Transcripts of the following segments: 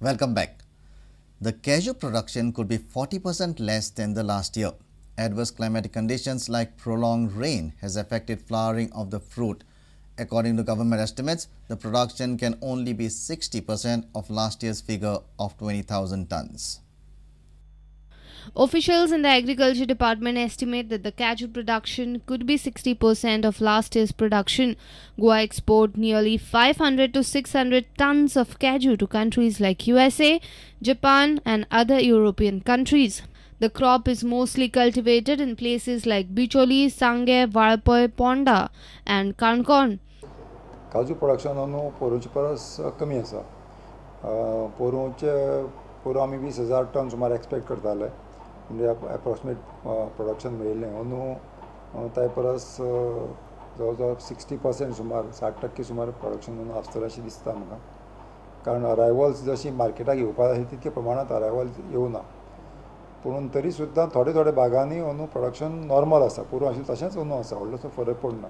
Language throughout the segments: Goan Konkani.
Welcome back. The cashew production could be 40% less than the last year. Adverse climatic conditions like prolonged rain has affected flowering of the fruit. According to government estimates, the production can only be 60% of last year's figure of 20,000 tons. Officials in the Agriculture Department estimate that the cashew production could be 60% of last year's production. Goa export nearly 500 to 600 tons of cashew to countries like USA, Japan and other European countries. The crop is mostly cultivated in places like Bicholi, Sange, Valpoi, Ponda and Canacona. Kaju production अंदू पोरूंचे परस कमी आसा. पोरूं आमी 20,000 टन सुमार एक्सपेक्ट करताले, म्हणजे एप्रोक्सिमेट प्रोडक्शन मेळिल्लें. अंदू त्या परस जवळ जवळ 60% सुमार 60% सुमार प्रोडक्शन अंदू आसतलें अशें दिसता म्हाका. कारण अरायवल्स जशी मार्केटाक येवपाक जाय तितके प्रमाणांत अरायवल्स येवना, पूण तरी सुद्दां थोडे थोडे भागांनी अंदू प्रोडक्शन नॉर्मल आसा. पोरूं आशिल्लें तशेंच अंदू आसा, व्हडलोसो फरक पडना.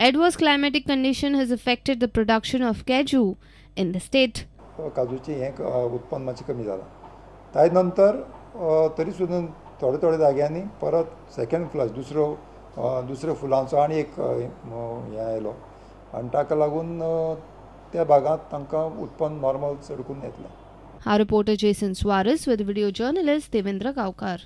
Adverse climatic condition has affected the production of cashew in the state. काजूचें हें उत्पन्न मातशें कमी जालां. ताजे नंतर तरी सुद्दां थोडे थोडे जाग्यांनी परत सेकेंड फ्लश दुसऱ्यो फुलांचो आनी एक हें आयलो आनी ताका लागून त्या भागांत तांकां उत्पन्न नॉर्मल चड करून येतलें. Our reporter Jason Suarez with video journalist Devendra Gaukar.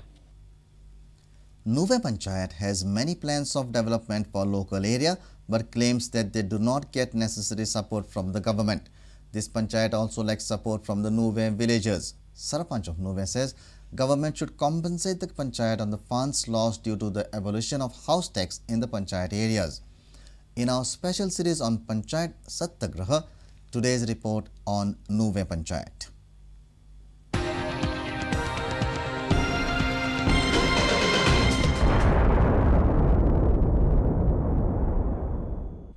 Nuvem Panchayat has many plans of development for local area but claims that they do not get necessary support from the government. This panchayat also lacks support from the Nuvem villagers. Sarpanch of Nuvem says government should compensate the panchayat on the funds lost due to the abolition of house tax in the panchayat areas. In our special series on Panchayat Satyagraha, today's report on Nuvem Panchayat.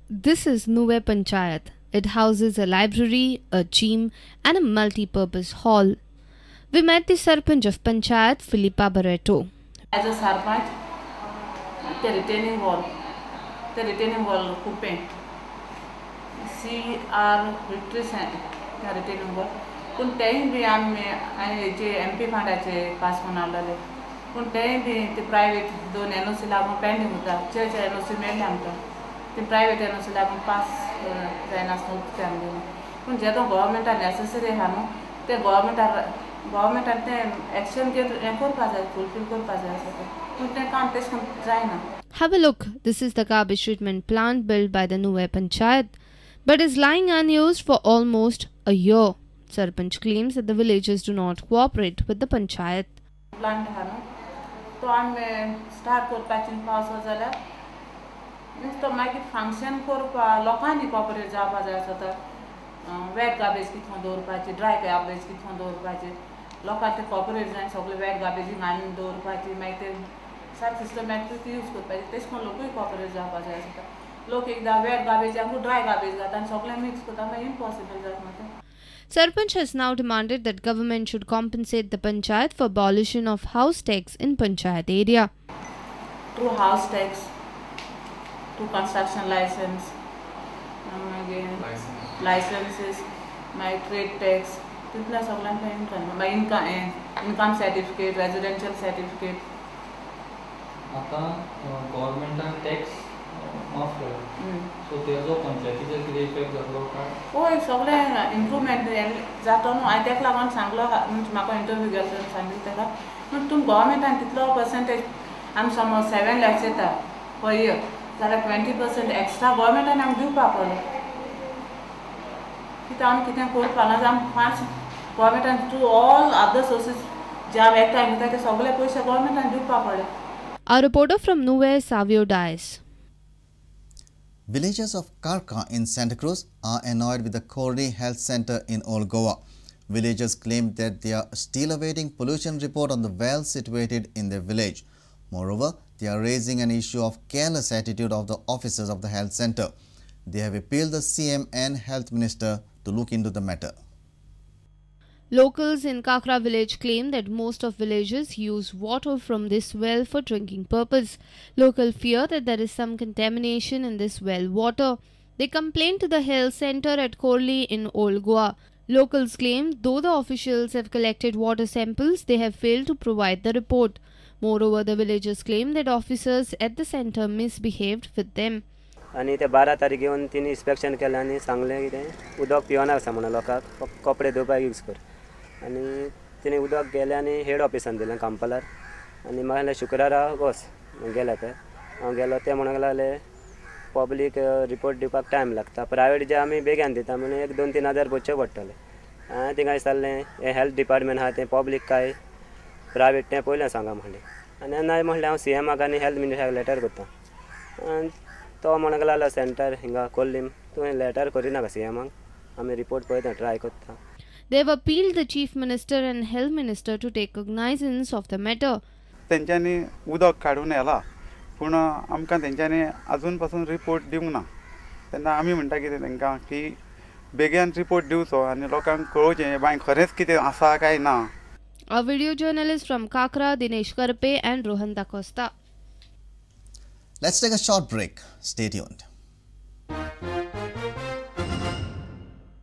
This is Nuvem Panchayat. It houses a library, a gym and a multi-purpose hall. We met the Sarpanch of Panchayat, Filipa Barreto. As a Sarpanch, the retaining wall Kupe, CR retreat the retaining wall. पूण तेंय बी आमी जे एम पी फंडाचे पास करून हाडलेले, पूण तेंय बी ते प्रायवेट दोन एन ओ सी लागून पेंडींग उरता. चर्च एन ओ सी मेळ्ळी आमकां, ती प्रायवेट एन ओ सी लागून पास जायनासतना उरता आमगेलें. पूण जेदो गव्हर्मेंटान नॅसेसरी आहा न्हू तें गव्हर्मेंटान तें एक्शन घेवन हें करपा जाय, फुलफील करपा जाय आसा तें. पूण तें काम तेश करून जायना. Have a look. This is the garbage treatment plant built by the Nuvem Panchayat, but is lying unused for almost a year. Sarpanch claims that the villagers do not cooperate with the panchayat. Plant आहा न्हू तो आमी स्टार्ट करपाची पावस जाल्यार मीन्स तो मागीर फंक्शन करपा लोकांनी कॉपरेट जावपा जाय आसता. वेट गार्बेज कितको दवरपाची, ड्राय गार्बेज कितको दवरपाची, लोकांक ते कॉपरेट जाय सगळे वेट गार्बेजी घालून दवरपाची, मागीर ते सारकें सिस्टमॅटिक यूज करपाची. तेश करून लोकूय कॉपरेट जावपा जाय आसता. लोक एकदां वेट गार्बेज आमकां ड्राय गार्बेज घालता आनी सगळें मिक्स करता, मागीर इम्पॉसिबल जाता मागीर. Sarpanch has now demanded that government should compensate the panchayat for abolition of house tax in panchayat area. Through house tax, through construction license, licenses, my trade tax, तितल्या सगळ्यांक इनकम, मागीर इनकम सर्टिफिकेट, रेजिडेन्शियल सर्टिफिकेट. आतां गव्हर्मेंटान टॅक्स माफ केला, सो तेजो पंचायतीचेर कितें इफेक्ट जातलो काय? हय, सगळें इम्प्रूवमेंट जातो न्हू. हांवें तेका लागून सांगलो, म्हाका इंटरव्यू गेलो सांगलें तेका, पूण तुमी गव्हर्मेंटान तितलो पर्संटेज आमी समज 7 lakhs येता पर इयर जाल्यार 20% एक्स्ट्रा गव्हर्मेंटान आमकां दिवपाक पडलो. कित्याक आमी कितें करपाक ना जाल्यार आमकां पांच गव्हर्मेंटान थ्रू ऑल अदर सोर्सीस जे आमी एकठांय दिता ते सगळे पयशे गव्हर्मेंटान दिवपाक पडले. Our reporter from Nuvem, Savio Dias. Villagers of Karka in Santa Cruz are annoyed with the Khorlim Health Center in Old Goa. Villagers claim that they are still awaiting pollution report on the well situated in their village. Moreover, they are raising an issue of careless attitude of the officers of the health center. They have appealed the CM and health minister to look into the matter. Locals in Kakra village claim that most of villagers use water from this well for drinking purpose. Locals fear that there is some contamination in this well water. They complained to the health center at Khorlim in Old Goa. Locals claim though the officials have collected water samples, they have failed to provide the report. Moreover, the villagers claim that officers at the center misbehaved with them. आनी ते 12 तारीख येवन तिणी इन्स्पेक्शन केलें आनी सांगलें कितें उदक पिवना आसा म्हणून लोकांक कपडे धुवपाक यूज कर. आनी तिणें उदक गेलें आनी हेड ऑफिसान दिलें कांपालार. आनी म्हाका सांगलें शुक्रारा वच, गेले ते हांव गेलो ते म्हणूंक लागले पब्लीक रिपोर्ट दिवपाक टायम लागता, प्रायवेट जे आमी बेगीन दिता म्हणून 1 2 3 हजार भरचे पडटले. हांवें थिंगा विचारलें हें हेल्थ डिपार्टमेंट आहा तें पब्लीक काय प्रायवेट तें पयलें सांगा म्हणलें. आनी ना म्हणलें हांव सी एमाक आनी हेल्थ मिनिस्टराक लेटर करता. आनी तो म्हणूंक लागलो सेंटर हिंगा कोल्लीम तुवें लेटर करिनाका सी एमाक, आमी रिपोर्ट पळयता ट्राय करता. They have appealed the Chief Minister and Health Minister to take cognizance of the matter. तेंच्यांनी उदक काडून येला पूण आमकां तेंच्यांनी अजून पासून रिपोर्ट दिवंक ना. तेन्ना आमी म्हणटा कितें तेंकां की बेगीन रिपोर्ट दिवचो आनी लोकांक कळोवचें बांय खरेंच कितें आसा काय ना. A video journalist from Kakra, Dinesh Karpe and Rohan Da Costa. Let's take a short break. Stay tuned.